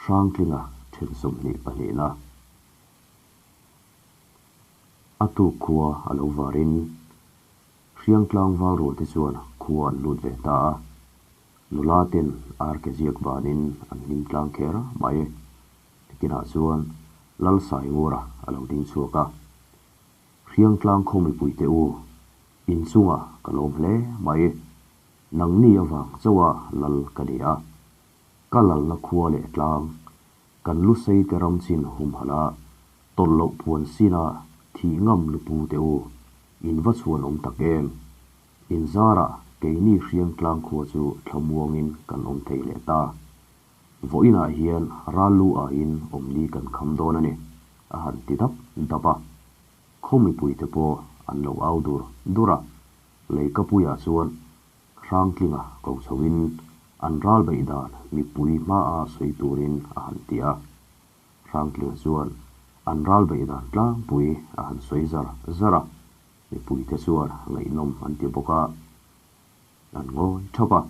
Hrangtlinga then 22 na. A tuk khua a lo varin Hriangtlang val rual te chuan khua an lut ve ta a. Nula ten ar ke ziak banin an hlim tlang kher mai. Nikinah chuan Lal Saingura a lo ding chhuak a. Hriangtlang khaw mipuite u, inchungah ka lawm hle mai. Nangni avang chauha lal ka ni a. Ka lalna khua leh tlang, kan lusei te ram chin humhalh a, tawlh loh puan sina thih ngam lupu te u, in va chhuan awm tak em? In zarah keini Hriangtlang khua chu thlamuangin kan awm thei leh ta. Vawiinah hian ral lu aiin awmni kan kham dawn a ni, a han ti dap dap a. Khaw mipuite pawh an lo au dur dur a, Leikapuiah chuan Hrangtlinga ko chhoin an ral beih dan mipui hmaa sawi turin a han ti a. Hrangtlinga chuan an ral beih dan tlangpui a han sawi zar zar a, mipuite chuan ngaihnawm an ti bawk a, an ngawi thap a.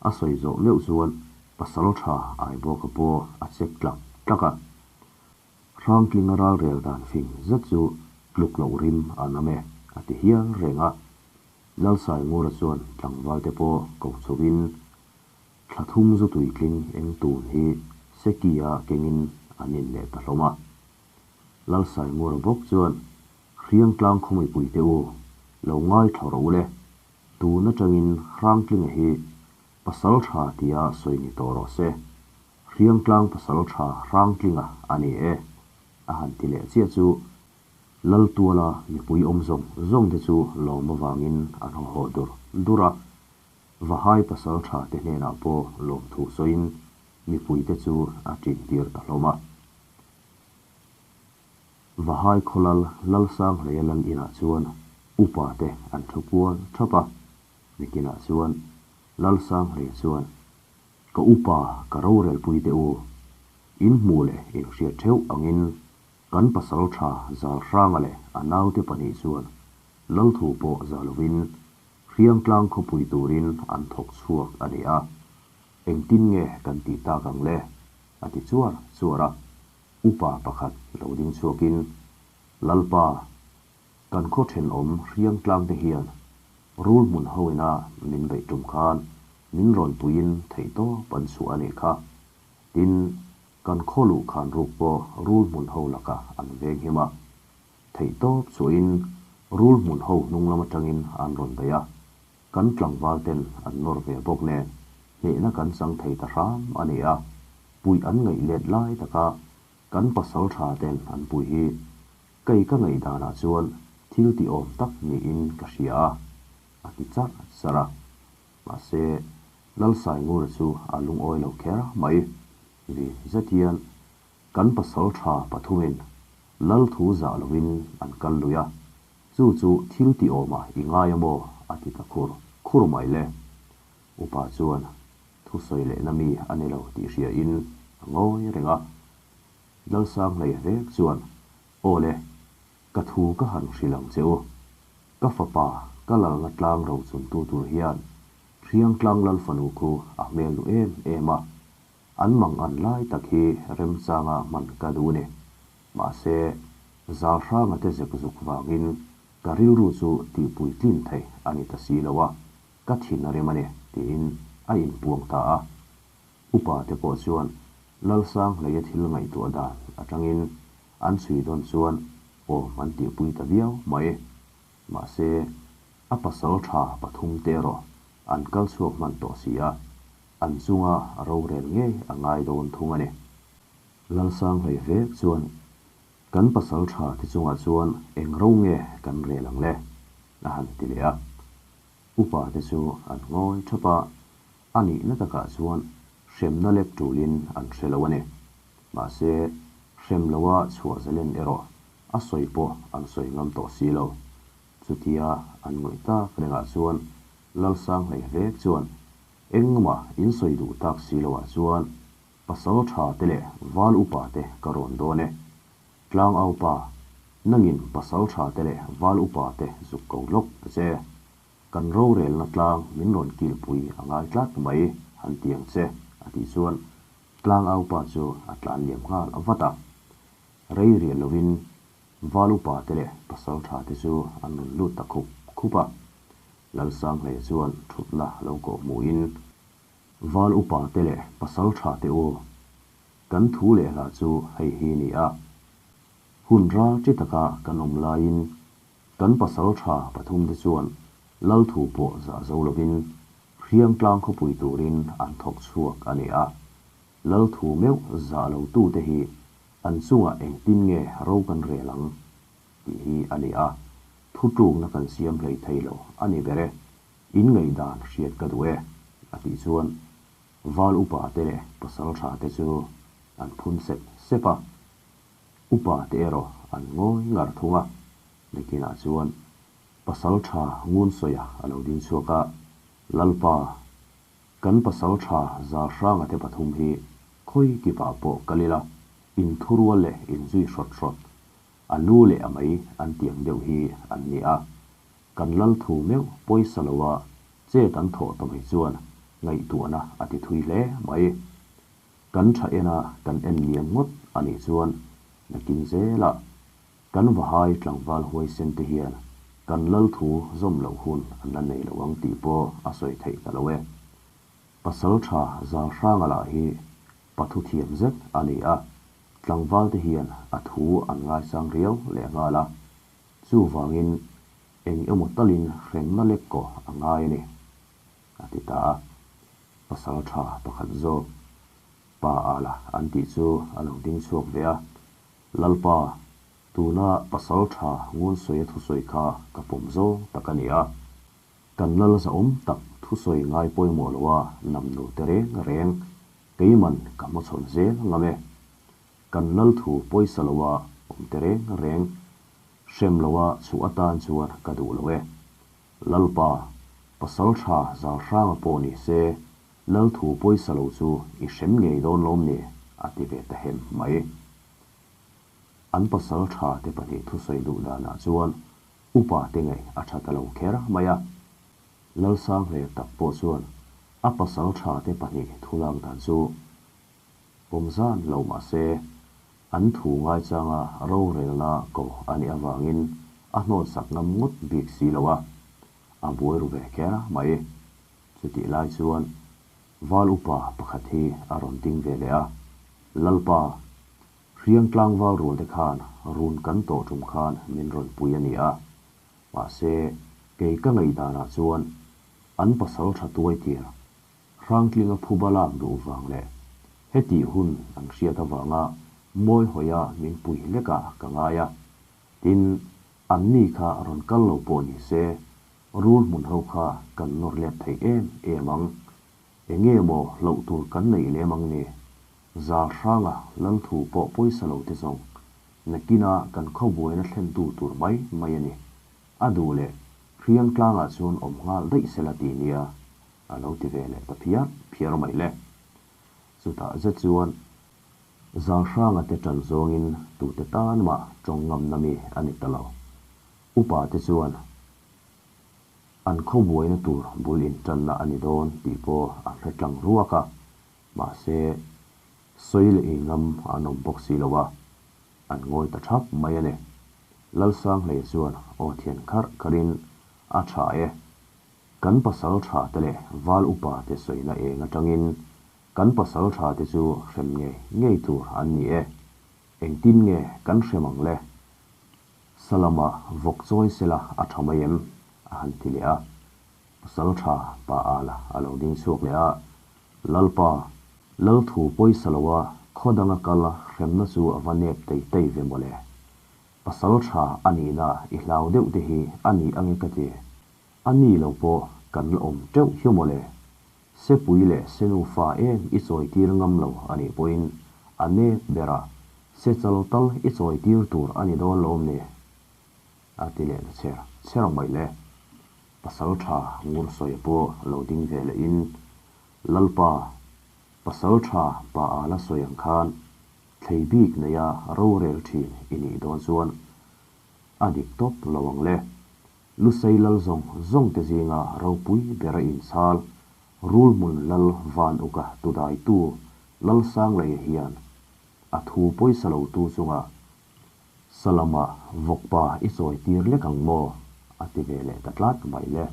A sawi zawh meuh chuan pasal tha Aibawka pawh a chek tlak tlak a. Hrangtlinga ral rel dan fing zet chu tluk loh rim a nam e, a ti hial reng a. Lalsaingura chuan tlangval te pawh ko chhoin thla thum zu tuitling eng tun hi Seki-a kengin an in leh ta hlawm a. Lalsaingura bawk chuan Hriangtlang khaw mipui te u, lo ngaithla rawh u le, tun atangin Hrangtlinga hi pasal tha tia sawi ni tawh rawh se, Hriangtlang pasal tha Hrangtlinga a ni e, a han ti leh chiah chu Laltuala mipui awm zawng zawng te chu lawm avangin an haw haw dur dur a, Vahai pasal tha te hnenah pawh lawmthu sawiin mipui te chu a ṭin tir ta hlawm a. Vahai khawlal Lalsanghleia lal inah chuan upa te an thu kual ṭhap a, nikinah chuan Lalsanghleia chuan, Ka upa ka rorelpui te u, in hmuh leh in hriat ṭheuh angin Kan pasal tha zal hranga leh a naute pahnih chuan Lalthu pawh za lovin Hriangtlang khawpui turin an thawk chhuak a ni a, engtin nge kan tih tak ang le? a ti chuar chuar a. Upa pakhat lo ding chhuakin, Lalpa, kan khaw thenawm Hriangtlang te hian rul hmun hoina min beih tum khan min rawn puiin theihtawp an chhuah a nih kha. Tin, Kan khaw luh khan ruk pawh rul hmun ho lakah an veng him a, theihtawp chuahin rul hmun ho hnung lam atangin an rawn bei a, kan tlangval ten an nawr ve bawk nen hnehna kan chang thei ta hram a ni a, puih an ngaih let lai taka kan pasal tha ten an pui hi kei ka ngaih danah chuan thil tih awm tak niin ka hria a, a ti charh charh a. Mahse, Lalsaingura chu a lungawi lo kher mai. Vin zet hian kan pasal tha pathumin Lal thu zah lovin an kal lui a, chu chu thil tih awmah i ngai a maw? a ti ta khur khur mai le. Upa chuan thusawi lehna mi a ni lo tih hriain a ngawi reng a. Lalsanghlei vek chuan, Aw le, ka thu ka han hrilh ang che u. Ka fapa ka lalna tlang ro chuntu tur hian Hriangtlang Lal fanu khu a hmel duh em em a, an mang an lai tak hi remchanga hman ka duh ni. Mahse, zal hranga te zek zuk vangin ka rilru chu tihpui tlin thei a ni ta si lo a, ka thin a rem a ni, tiin a inpuang ta a. Upa te pawh chuan Lalsanghleia thil ngaihtuah dan atangin an chhui dawn chuan awm an tihpui ta viau mai. Mahse, a pasal tha pathum te erawh an kal chhuak hman tawh si a, an chunga rorel ngei a ngai dawn thung a ni. Lalsanghlei vek chuan, Kan pasal tha te chungah chuan eng ro nge kan rel ang le? a han ti leh a. Upa te chu an ngawi thap a, a nihna takah chuan hremna lek tulin an hre lo a ni. Mahse, hrem loa chhuah zalen erawh a sawi pawh an sawi ngam tawh si lo. Chutia an ngawih tak rengah chuan Lalsanghlei vek chuan engmah in sawi duh tak si loah chuan pasal tha te leh val upa te ka rawn dawn e. Tlang au pa, nangin pasal tha te leh val upa te zuk ko lawk ta che. Kan rorelna tlang min rawn kilpui a ngai tlat mai han ti ang che a tih chuan. Tlangaupa chu a tlan liam nghal vat a. Rei riah lovin Val upa te leh pasaltha te chu an rawn lut ta khup khup a. Lalsanghleia chuan thutna lo kawh hmuhin, Val upa te leh pasaltha te u, kan thu leh hla chu hei hi ni a. Hun ral chi taka kan awm laiin kan pasaltha pathumte chuan lal thu pawh zah zo lovin Hriangtlang khawpui turin an thawk chhuak a ni a. Lal thu meuh zah lo tute hi an chungah engtin nge ro kan rel ang tih hi a ni a, thutlukna kan siam hlei thei lo a ni ber e, in ngaihdan hriat ka duh e, a tih chuan Val upa te leh pasaltha te chu an phun sep sep a. Upa te erawh an ngawi ngar thung a, nakinah chuan Pasaltha Ngunsawiah a lo ding chhuak a, Lalpa, kan pasaltha Zalhranga te pathum hi khawi kipah pawh kal ila, inthurual leh inzui hrawt hrawt, a lu leh a mei an tiang deuh hi an ni a. Kan lal thu meuh pawisa loa chet an thawh ta mai chuan ngaihtuahna a ti thui hle mai. Kan tha ena kan en liam ngawt a nih chuan nakin zelah kan vahai tlangval huaisen te hian kan lal thu zawm loh hun an la nei lo ang tih pawh a sawi theih ta lo e. Pasal tha Zalhranga lah hi pathu thiam zet a ni a, tlangval te hian a thu an ngaisang riau leh nghal a, chuvangin eng emaw talin hremna lek kaw a ngai a ni, a ti ta a. Pasal tha pakhat zawk Pa Ala an tih chu a lo ding chhuak ve a, Lalpa, tuna pasal tha Ngunsawia thusawi kha ka pawm zawng tak a ni a. Kan lal zahawm tak thusawi ngai pawimawh loa namnu te reng reng keiman ka hmachhawn zel ngam e. Kan lal thu pawisa loa awm te reng reng hrem loa chhuah atan chuan ka duh lo e. Lalpa, pasal tha Zalhranga pawh ni se, lal thu pawisa lo chu i hrem ngei dawn lawm ni? a ti ve ta hem mai. An pasal tha te pahnih thusawi duh danah chuan upa te ngaih a tha ta lo kher mai a. Lalsanghleh tak pawh chuan a pasal tha te pahnih thu lak dan chu pawm zan lo mah se, an thu ngaichanga rorelna ko a nih avangin a hnawtsak ngam ngawt bik si lo a, a buai ru ve kher mai. Chutih lai chuan Val upa pakhat hi a rawn ding ve leh a, Lalpa, hriang tlangval rual te khan run kan tawh tum khan min rawn pui a ni a, mahse kei ka ngaihdanah chuan an pasal tha tuai tir Hrangtlinga phuba lak duh vang leh hetih hun an hriat avanga mawi hawia min pui hlekah ka ngai a, tin, anni kha rawn kal lo pawh ni se, rul hmun ho kha kan nawr let thei em em ang. Enge maw hlauh tur kan neih lem ang ni? Zal hranga lal thu pawh pawisa lo te zawng, nakina kan khawbuaina thlentu tur mai mai a ni. A duh leh hriang tlangah chuan awm nghal daih sela ti nia. A lo ti ve leh ta phiar phiar mai le. Chutah zet chuan Zalhranga te ṭan zawngin tute tan mah ṭawng ngamna mi a ni ta lo. Upa te chuan an khawbuaina tur bul inṭanna a ni dawn tih pawh an hre tlang ruak a, mahse sawi leh ei ngam an awm bawk si lo a, an ngawi ta ṭhap mai a ni. Lalsanghleia chuan aw thian kharh kharhin a ṭha e. Kan pasal tha te leh val upa te sawina eng atangin kan pasal tha te chu hrem ngei ngei tur an ni e. Engtin nge kan hrem ang le? Salama vawk chawi sela a tha mai em? a han ti leh a. Pasal tha pa ala a lo ding chhuak leh a, Lalpa, Lal thu pawisa loa khaw danga kal hremna chu a va nep tei tei ve mawle. Pasal tha a nihna i hlau deuh te hi a ni ange ka ti. A ni lo pawh kan la awm teuh hiu mawle. Sepui leh Senufa em i chawi tir ngam lo a nih pawhin a nep berah se chal tal i chawi tir tur a ni dawn lawm ni? A ti leh ta chher chher mai le. Pasal tha Ngursawi pawh lo ding ve lehin Lalpa, pasal tha pa a la sawi ang khan thlei bik neia rorel thin i nih dawn chuan a dik tawp lo ang le. Lusei lal zawng zawng te zinga ropui ber a inchhal, Rulhmun lal van uka tudaitu Lalsangleia hian a thu pawisa lo tu chunga Salama vawkpa i chawi tir lek ang maw? a ti ve leh ta tlat mai le.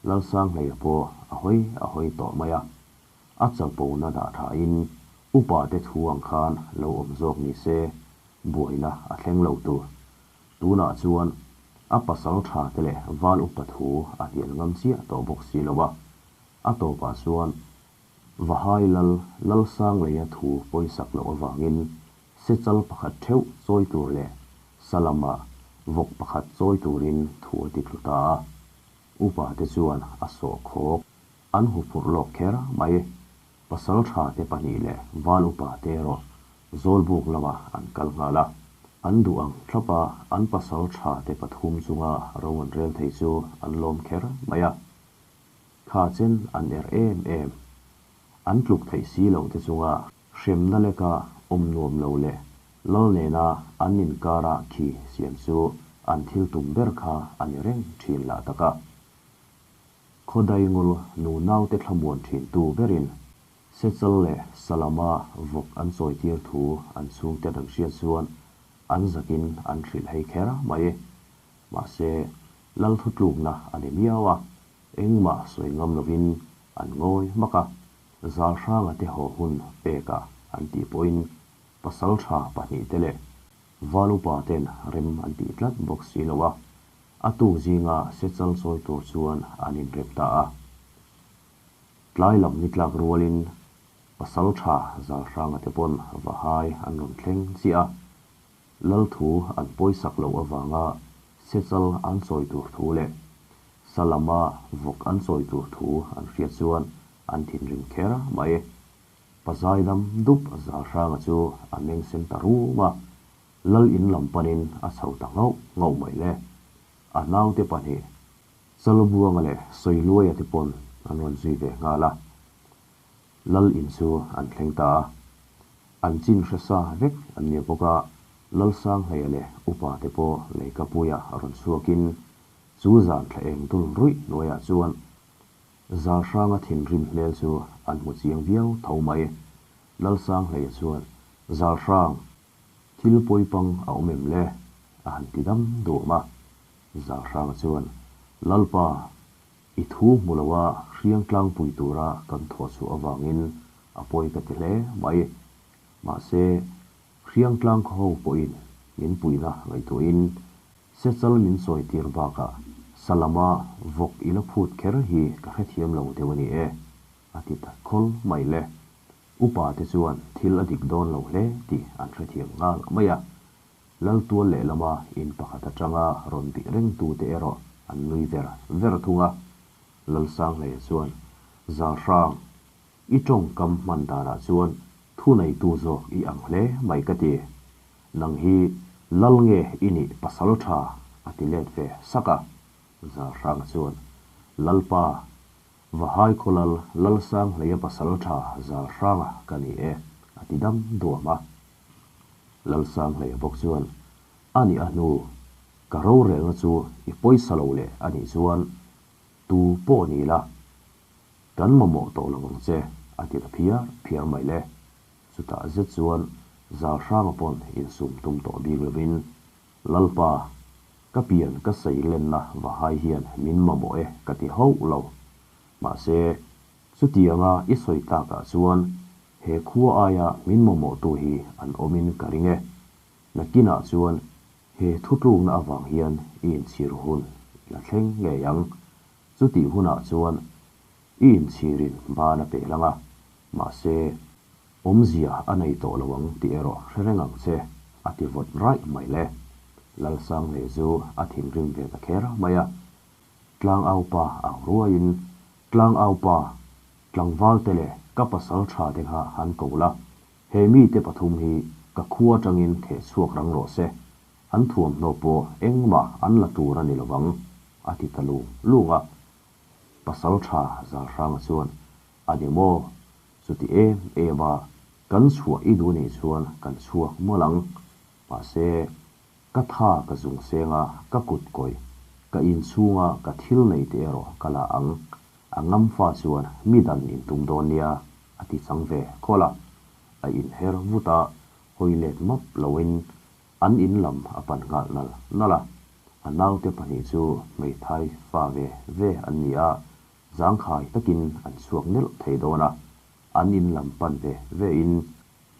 Lalsanghleia pawh a hawi a hawi tawh mai a, a chapona dah thain upa te thu ang khan lo awm zawk ni se buaina a thleng lo tur. Tunah chuan a pasal tha te leh val upa thu a hnial ngam chiah tawh bawk si lo a, a tawpah chuan Vahai lal Lalsangleia thu pawisak loh avangin Sechal pakhat theuh chawi tur leh Salama vawk pakhat chawi turin thu a ti tlu ta a. Upa te chuan a sawh khawk. An huphurh lawk kher mai. Pasal tha te pahnih leh val upa te erawh Zawlbuk lamah an kal nghal a. An duh ang thlap a, an pasal tha te pathum chunga ro an rel thei chu an lawm kher mai a. Kha chen an er em em. An tluk theih si loh te chunga Hremna leka awm nuam lo leh lal nena an inkara khi siam chu an thil tum ber kha a ni reng thin lah tak a. Khawdaingul nu naute thlamuan thintu berin Sechal leh Salama vawk an chawitir thu an chhungten an hriat chuan an zakin an hrilh hei kher mai. Mahse, lal thutlukna a ni miau a, engmah sawi ngam lovin an ngawi hmak a. Zalhranga te haw hun pekah an tih pawhin pasaltha pahnihte leh Valupa ten rem an tih tlat bawk si lo a, a tuk zinga sechal chawi tur chuan an inrem ta a. Tlai lam ni tlak rualin pasaltha Zalhranga te pawn Vahai an rawn thleng chiah a, Lalthu an pawisak loh avanga sechal an chawi tur thu leh Salama vawk an chawi tur thu an hriat chuan an thinrim kher mai. Pazai dam dup Zalhranga chu a meng sen ta rum a, Lal in lam panin a chho ta nghauh nghauh mai le. A naute pahnih Chalbuanga leh Sawiluaia te pawn an rawn zui ve nghal a. Lal in chu an thleng ta a, an chin hre sa vek an ni bawk a, Lalsanghleia leh upa te pawh leikapuia rawn chhuakin chu zan thla eng dul ruih hnuaiah chuan Zalhranga thinrim hmel chu an hmu chiang viau tho mai. Lalsanghleia chuan, Zalhrang, thil pawipang a awm em le? a han ti dam duam a. Zalhranga chuan, Lalpa, I thu hmu lo a hriang tlangpui tura kan thawh chhuah avangin a pawi ka ti hle mai. Mahse, hriang tlang khaw ho pawhin min puihna ngaihtuahin sechal min sawi tir bakah Salama vawk i la phut kher hi ka hrethiam lo deuh a ni e, a ti ta khawl mai le. Upa te chuan thil a dik dawn lo hle tih an hrethiam nghal mai a. Laltual lehlama in pakhat atanga rawn bih rengtute erawh an nui ver ver thung a. Lalsanghleia chuan, Zalhrang, i tawngkam hman danah chuan thuneitu zawk i ang hle mai ka ti. Nang hi lal nge i nih pasal tha? a ti let ve sak a. Zalhranga chuan, Lalpa, Vahai khawlal Lalsanghleia pasal tha Zalhranga ka ni e, a ti dam duam a. Lalsanghleia bawk chuan, A nih a hnu, ka rorelna chu i pawisa lo leh a nih chuan tu pawh ni la, kan mamawh tawh lo ang che, a ti ta phiar phiar mai le. Chutah zet chuan Zalhranga pawn insum tum tawh bik lovin, Lalpa, ka pian ka sei lenna vahai hian min mamawh e ka ti hauh lo. Mahse, chutianga i sawi takah chuan He khua aia min mamawhtu hi an awmin ka ring e. Nakinah chuan he thutlukna avang hian i inchhir hun i la thleng ngei ang. Chutih hunah chuan i inchhirin ban a peh lang a, mahse awmzia a nei tawh lo ang tih erawh hre reng ang che, a ti vawt raih mai le. Lalsanghle chu a thinrim ve ta kher mai a. Tlangaupa ang ruaiin, Tlangaupa, Tlangval te leh ka pasal tha te kha han ko la, he mite pathum hi ka khua atangin theh chhuak rang rawh se, an thuamhnaw pawh engmah an la tur a ni lovang, a ti ta lung lung a. Pasal tha Zalhranga chuan, A ni maw? Chuti em em a, kan chhuah i duh nih chuan kan chhuak mawlh ang. Mahse, ka tha ka zung seng a, ka kut kawih, ka inchhunga ka thil nei te erawh ka la ang. A ngam fa chuan mi dan in tum dawn nia, a ti chang ve khawl a. A inher vut a, hawi let map loin an in lam a pan nghal nal nal a. A naute pahnih chu hmeithai fa ve ve an ni a, zangkhai takin an chhuak nelh thei dawn a. An in lam pan ve ve in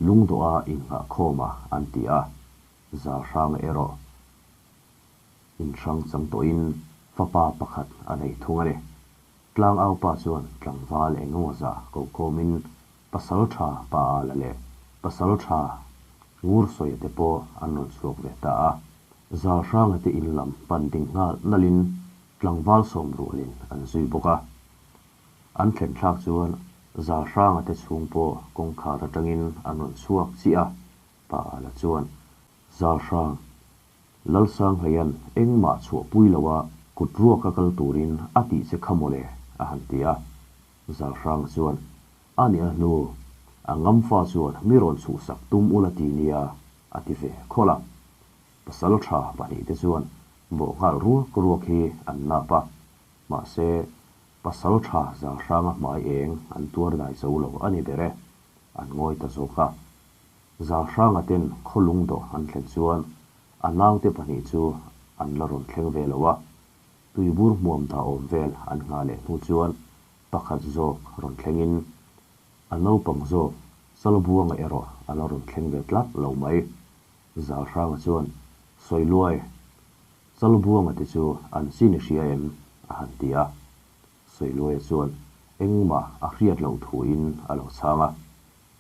lungdawh a innghah khawm a an ti a, Zalhranga erawh inhrang chang tawhin fapa pakhat a nei thung a ni. Tlangaupa chuan tlangval eng emaw zah ko khawmin Pasaltha Pa Ala leh Pasaltha Ngursawiate te pawh an rawn chhuak ve ta a. Zalhranga te in lam pan ding nghal nalhin tlangval sawm rualin an zui bawk a. An thlen thlak chuan Zalhranga te chhung pawh kawngkhar atangin an rawn chhuak chiah a, Pa Ala chuan Zalhrang Lalsanghleia'n engmah chhuahpui loa kut ruaka kal turin a tih che kha mawle a han ti a. Zalhrang chuan, A nih a hnu, a ngamfa chuan mi rawn chhuhsak tum ula ti nia a ti ve khawlh a. Pasal tha pahnihte chuan bawh nghal ruak ruak hi an nap a, mahse pasal tha Zalhranga hmai eng an tuar dai zo lo a ni ber e, an ngawi ta zawk a. Zalhranga ten khawlung dawh an thlen chuan a naute pahnih chu an la rawn thleng ve lo a, tuibur hmuam dah awm vel an nghah leh hnu chuan pakhat zawk rawn thlengin a naupang zawk Chalbuanga erawh a la rawn thleng ve tlat lo mai. Zalhranga chuan, Sawiluai, Chalbuanga te chu an chin i hria em? a han ti a. Sawiluaia chuan engmah a hriat loh thuin a lo chhang a.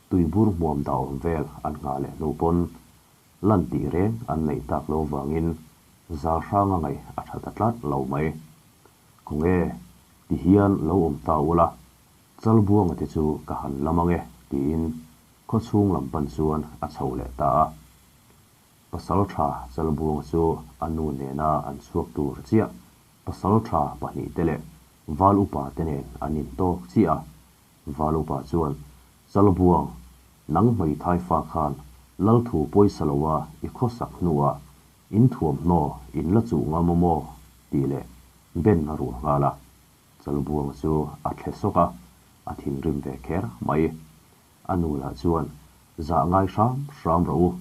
Tuibur hmuam dah awm vel an nghah leh hnu pawn lan tih reng an neih tak lo vangin zal hranga ngaih a tha ta tlat lo mai. Khawnge, ti hian lo awm ta ula, Chalbuanga te chu ka han lam ange tiin khawchhung lam pan chuan a chho leh ta a. Pasaltha Chalbuanga chu a nu nena an chhuak tur chiah pasaltha pahnih te leh val upa te nen an intawk chiah a. Val upa chuan, Chalbuang, nang hmeithai fa khan Lalthu pawisa loa i khawsak hnuah in thuamhnaw in la chuh ngam a maw? tih leh Ben a ruah nghal a. Chalbuang chu a thle sawk a, a thinrim ve kher mai. A nu lah chuan, Zah ngai hram hram rawh u,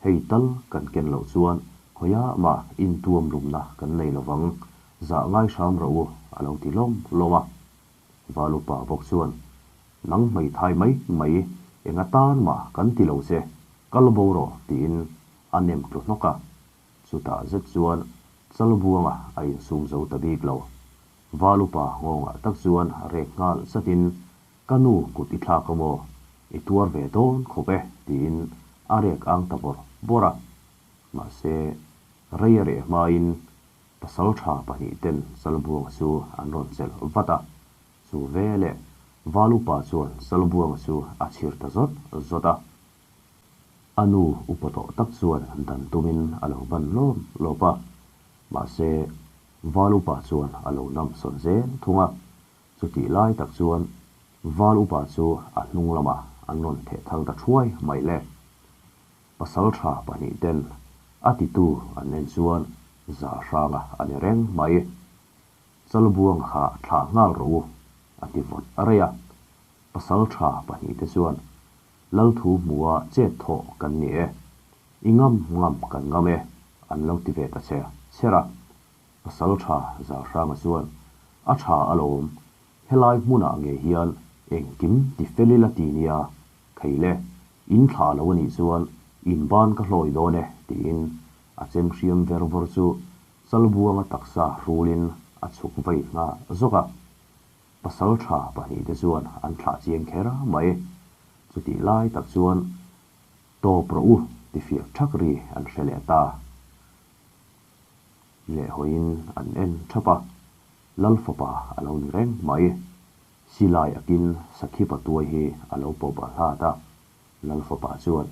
hei tal kan ken loh chuan khawiah mah intuam lumna kan nei lovang, zah ngai hram rawh u, a lo ti lawm lawm a. Valupa bawk chuan, Nang hmeithai mai mai, eng atan mah kan ti lo che, kal bo rawh, tiin a nem tlu hnawk a. Chutah zet chuan Chalbuanga a insum zo ta bik lo. Valupa nghawngah tak chuan rek nghal zatin, Ka nu kut i thlak a maw? I tuar ve dawn khawp e, tiin a rek ang ta bawrh bawrh a. Mahse, rei a reh hmain pasal tha pahnih ten Chalbuanga chu an rawn chelh vat a. Chu veleh Valupa chuan Chalbuanga chu a chhir ta zawt zawt a. A nu upa tawh tak chuan dan tumin a lo ban lawm lawp a. Mahse, Valupa chuan a lo nam sawn zel thung a. Chutih lai tak chuan Val upa chu a hnung lamah an rawn theh thang ta thuai mai le. Pasal tha pahnih ten a titu an en chuan za hranga a ni reng mai. Chalbuang kha thlah nghal rawh u, a ti vawt a rei a. Pasal tha pahnih te chuan Lalthu hmua chet thawh kan ni e, i ngam ngam kan ngam e, an lo ti ve ta che cher a. Pasal tha Zalhranga chuan, A tha alawm, helai hmunah ngei hian engkim ti fel ila ti nia, thei le, in thlah lo anih chuan in ban ka hlawi dawn e, tiin a chem hriam ver vawr chu Chalbuanga taksa hrulin a chhuk vei nghal zawk a. Pasal tha pahnihte chuan an thlah chiang kher mai. Chutih lai tak chuan tawp rawh u ti fiak thak ri an hre leh ta. Leh hawiin an en thap a, Lal fapa a lo ni reng mai. Silai akin Sakhi patuai hi a lo pawh bah hlat a, Lal fapa chuan,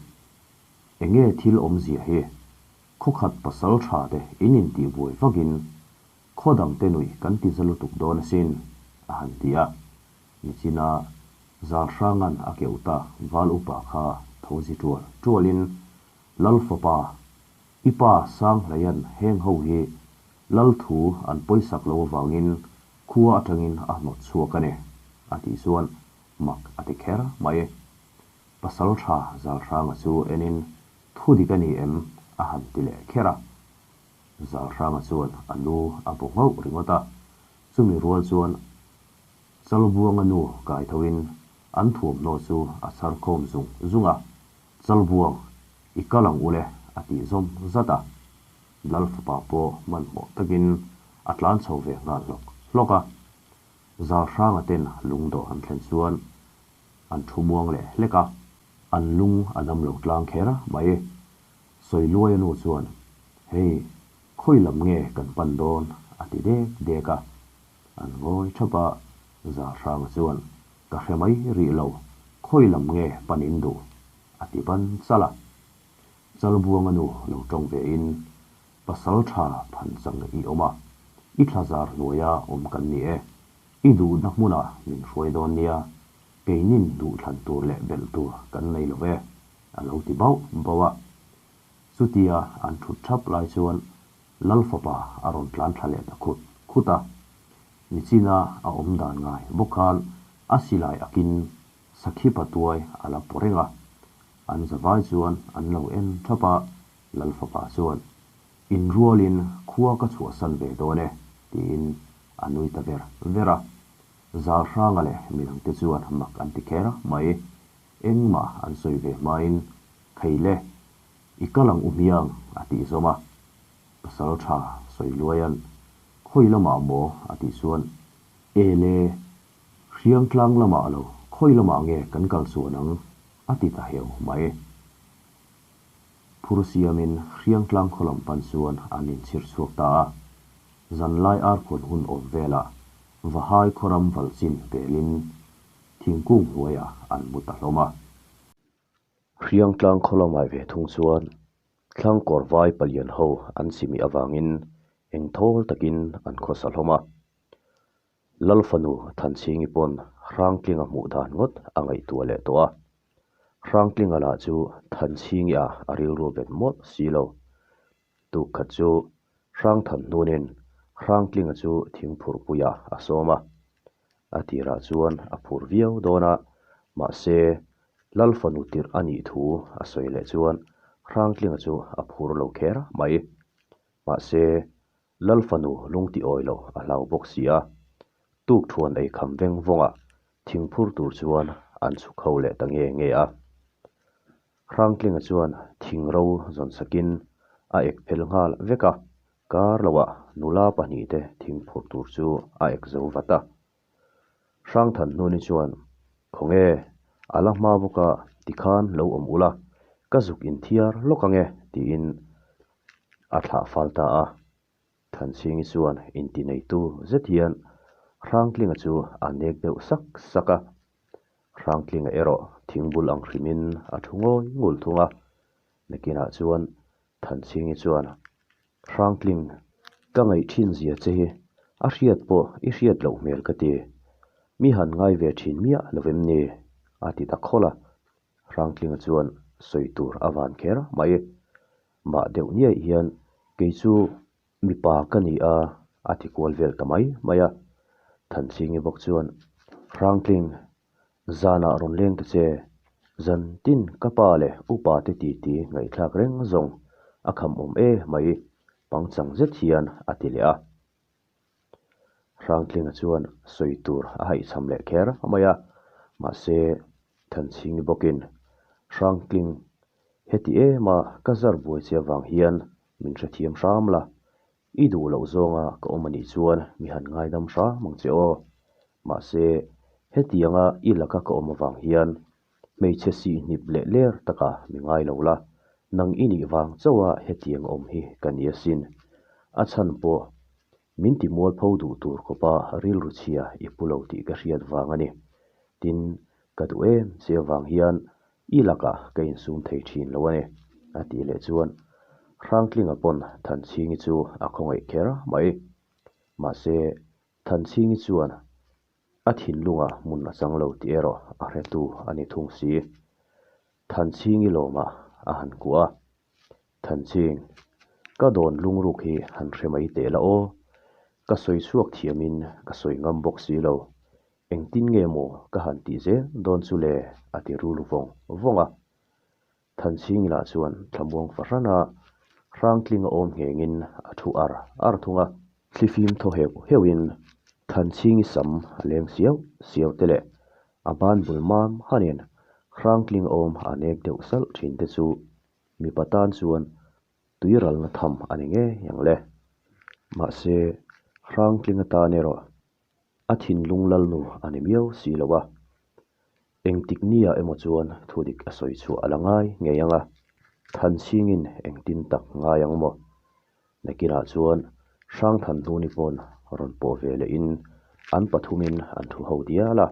Enge thil awmzia hi? Khawkhat pasal tha te in intihbuai vakin khaw dang te nuih kan ti za lutuk dawn asin, a han ti a. Nichina Zalhranga'n a keuh ta val upa kha tho zi tual tualin Lal fapa I pa Sanghleia'n heng ho hi Lal thu an pawisak lo avangin khua atangin a hnawt chhuak a ni, a tih chuan mak a ti kher mai. Pasalṭha Zalhranga chu enin thu dik a ni em? a han ti leh kher a. Zalhranga chuan a lu a bu nghauh ringawt a, chumi rual chuan Chalbuanga nu kaithoin an thuamhnaw chu a chhar khawm zung zung a, Chalbuang, i kal ang ule a tih zawm zat a. Lalfapa pawh hmanhmawh takin a tlan chho ve nghal hlawk hlawk a. Zalhranga ten lungdawh an thlen chuan an thu muang leh hlek a, an lung a dam lo tlang kher mai. Sawiluaia nu chuan, Hei, khawi lam nge kan pan dawn? a ti dek dek a. An ngawi thap a, Zalhranga chuan, Ka hre mai rih lo, khawi lam nge pan in duh? a ti ban chal a. Chalbuanga nu lo tawng ve in, Pasal tha phan chang i awm a, i thlazar hnuaia awm kan ni e. I duhna hmunah min hruai dawn nia, keinin duhthlan tur leh belh tur kan nei lo ve, a lo ti bauh bauh a. Chutia an thut thap lai chuan Lal fapa a rawn tlan thla leh ta khut khut a. Nichina a awm dan ngai bawk khan a silai akin Sakhi patuai a la paw reng a. An zavai chuan an lo en thap a, Lal fapa chuan, Inrualin khua ka chhuahsan ve dawn e, tiin a nui ta ver ver a. Zalhranga leh midangte chuan mak an ti kher mai. Engmah an sawi ve hmain, Khei le, i kal ang u hmiang, a tih zawm a. Pasal tha sawi luaian, Khawi lamah maw? a tih chuan, E le, Hriangtlang lamah lo, khawi lamah nge kan kal chuan ang? a ti ta heu mai. Phur siamin Hriangtlang khaw lam pan chuan an inchhir chhuak ta a. Zanlai arkhuan hun awm velah Vahai khawram valchin pelin thingkung hnuaiah an mu ta hlawm a. Hriangtlang khaw lamah ve thung chuan Thlangkawr vai palian ho an chimih avangin engthawl takin an khawsa hlawm a. Lal fanu Thanchhingi pawn Hrangtlinga hmuh dan ngawt a ngaihtuah leh tawh a. Hrangtlinga lah chu Thanchhingi ah a rilru bet mawlh si lo. Tuk khat chu Hrangthan hnunin Hrangtlinga chu thingphurhpuiah a sawm a. A tirah chuan a phur viau dawn a, mahse Lal fanu tirh a nih thu a sawi leh chuan Hrangtlinga chu a phur lo kher mai. Mahse Lal fanu lung ti awi lo a hlau bawk si a, tuk thuan ei kham veng vawng a thingphur tur chuan an chhuk ho leh ta nge nge a. Hrangtlinga chuan thing ro zawn sakin a ek phel nghal vek a, kar loah nula pahnihte thingphur tur chu a ek zo vat a. Hrangthanhnuni chuan, Khawnge, a la hma bawk a, tikhan lo awm ula, ka zuk inthiar lawk ange, tiin a thlah fal ta a. Thanchhingi chuan intineitu zet hian Hrangtlinga chu a nek deuh sak sak a. Hrangtlinga erawh thingbul ang hrimin a thu ngawi ngul thung a. Nakinah chuan Thanchhingi chuan, Hrangtling, ka ngaih thin zia che hi a hriat pawh i hriat loh hmel ka ti. Mi han ngai ve thin miah lo vem ni? a ti ta khawlh a. Hrangtlinga chuan sawi tur a van kher mai. Mah deuh niaih hian kei chu mipa ka ni a, a ti kual vel ta mai mai a. Thanchhingi bawk chuan, Hrangtling, zanah rawn leng ta che, zan tin ka pa leh upa te titi ngaihthlak reng zawng a kham awm e mai, pangchang zet hian a ti leh a. Hrangtlinga chuan sawi tur a haihchham leh kher mai a, mahse Thanchhingi bawkin Hrangtling heti em a ka zar buai che avang hian min hrethiam hram la, i duh loh zawnga ka awm anih chuan mi han ngaidam hram ang che aw. Mahse hetianga i laka ka awm avang hian hmeichhe sihhnip leh ler taka mi ngai lo la, nang i nih vang chauha hetiang awm hi ka ni asin. A chhan pawh min ti mualpho duh tur khawpa rilru chhia i pu lo tih ka hriat vang a ni. Tin, ka duh em che avang hian i lakah ka insum thei thin lo a ni, a tih leh chuan Hrangtlinga pawn Thanchhingi chu a khawngaih kher mai. Mahse, Thanchhingi chuan A thinlunga hmun a chang lo tih erawh a hretu a ni thung si. Thanchhingi lawmah a han kuah a, Thanchhing, ka dawn lungruk hi han hre mai teh la aw. Ka sawi chhuak thiamin ka sawi ngam bawk si lo. Engtin nge maw ka han tih zel dawn chu le? a ti rul vawng vawng a. Thanchhingila chuan thlamuang fahrana Hrangtlinga awm nghengin a thu ar ar thung a. Thlifim thaw heuh heuhin Thanchhingi sam a leng siau siau te leh a ban bul mam hanin Hrangtlinga awm a nek deuh salh thin te chu mipa tan chuan tuiralna tham a ni ngei ang le. Mahse, Hrangtlinga tan erawh A thinlung lalnu a ni miau si lo a, engtik nia emaw chuan thudik a sawi chhuah a la ngai ngei ang a, Thanchhingin engtin tak ngai ang maw? Nakinah chuan Hrangthan hnuni pawn rawn pawh ve lehin an pathumin an thu ho dial a,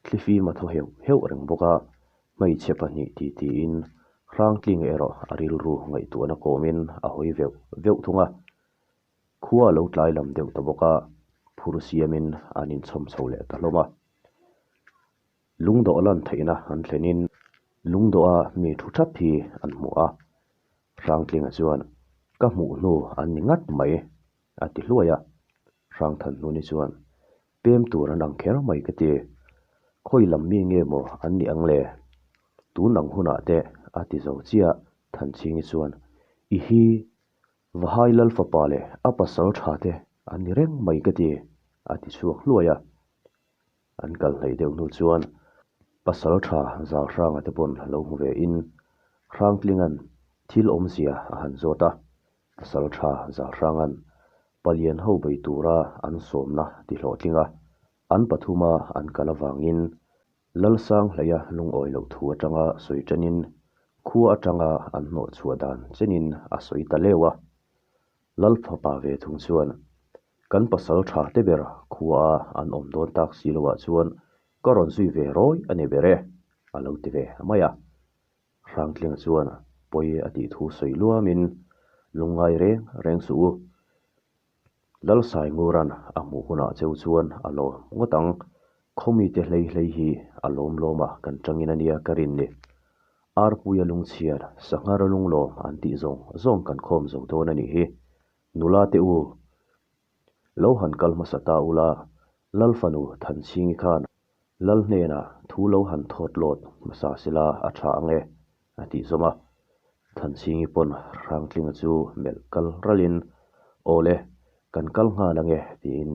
thlifim a thaw heuh heuh reng bawk a, hmeichhe pahnih ti tiin Hrangtlinga erawh a rilru ngaihtuahna kawmin a hawi veuh veuh thung a. Khua a lo tlai lam deuh ta bawk a, phur siamin an inchhawm chho leh ta hlawm a. Lungdawh lan theihna an thlenin lungdawha mi thu thap hi an hmu a. Hrangtlinga chuan, Ka hmuh hnu an ni ngat mai, a ti hluai a. Hrangthanhnuni chuan, Pem tur an ang kher mai ka ti. Khawi lam mi nge maw an nih ang le? Tun ang hunah te, a ti zo chiah Thanchhingi chuan, I hi Vahai Lal fapa leh a pasal tha te an ni reng mai ka ti, a ti chhuak hluai a. An kal hnaih deuh hnu chuan pasal tha Zalhranga te pawn lo hmu ve in Hrangtlinga'n thil awmzia a han zawt a. Pasal tha Zalhranga'n palian ho bei tura an sawmna ti hlawhtling a, an pathuma an kal avangin Lalsanghleia lungawi loh thu atanga sawi tanin khua atanga an hnawh chhuah dan chenin a sawi ta leu a. Lalfapa ve thung chuan, Kan pasal tha te ber khua a an awm dawn tak si loah chuan ka rawn zui ve rawi a ni ber e, a lo ti ve mai a. Hrangtlinga chuan pawi a tih thu sawi luamin, Lungngai reng reng suh u. Lalsaingura'n a hmuh hunah cheu chuan a lawm ngawt ang, khawmite hlei hlei hi a lawm lawm a kan tangin a nia ka rin ni. Arpuia lungchhiar, sanghara lunglawm an tih zawng zawng kan khawm zo dawn a nih hi. Nula te u, lo han kal hmasa ta ula, Lalfanu Thanchhingi khan Lal hnenah thu lo han thawt lawt hmasa sela a tha ang e, a tih zawm a. Thanchhingi pawn Hrangtlinga chu melh kal ralin, Aw le, kan kal nghal ang e, tiin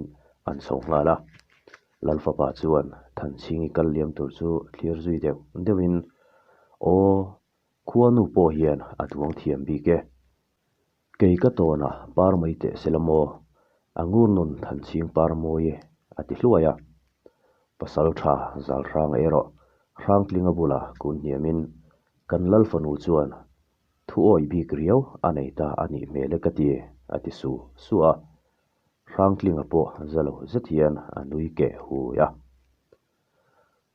an chho nghal a. Lal fapa chuan Thanchhingi kal liam tur chu thlir zui deuh deuhin, Aw, khuanu pawh hian a duang thiam bik e. Kei ka tawnah par mai teh se la maw? A ngur nun Thanchhing par mawi e, a ti hluai a. Pasal tha zal hrang erawh Hrangtlinga bulah kun hniamin kan Lal fanu chuan thu awi bik riau a nei ta a nih hmel e ka ti, a ti su su a. Hrangtlinga pawh za lo zet hian a nui keh hui a.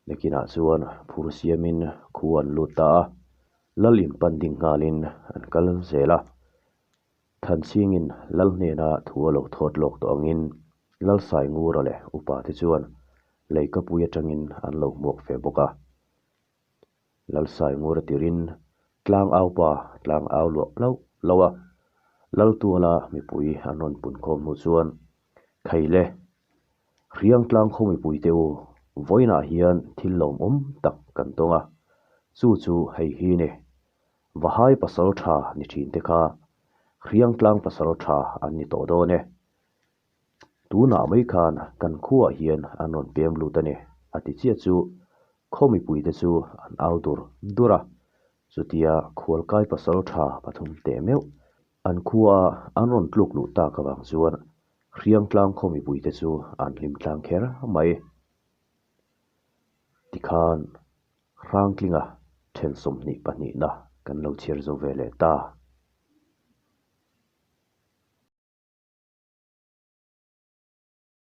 Nakinah chuan phur siamin khu an lut ta a, Lal in pan ding nghalin an kal zel a. Thanchhingin Lal hnena thu a lo thawt lawk tawh angin Lalsai Ngura leh upa te chuan leikapui atangin an lo hmuak fe bawk a. Lalsai Ngura tirin tlang au pa tlang au luah loh loh a, Laltuala mipui an rawn pun khawm hnu chuan Khaile, Hriangtlang khaw mipui te u, vawiinah hian thil lawmawm tak kan tawng a, chu chu hei hi ni. Vahai pasal tha ni thin te kha Hriangtlang pasal tha an ni tawh dawn e. Tunah mai khan kan khuaah hian an rawn pem lut a ni, a ti chiah chu khaw mipui te chu an au dur dur a. Chutia khualkai pasal tha pathum teh meuh An khua an rawn tluk luh tak avang chuan Hriangtlang khaw mipuite chu an hlim tlang kher mai. Tikhan Hrangtlinga then 22 na kan lo chhiar zo ve leh ta.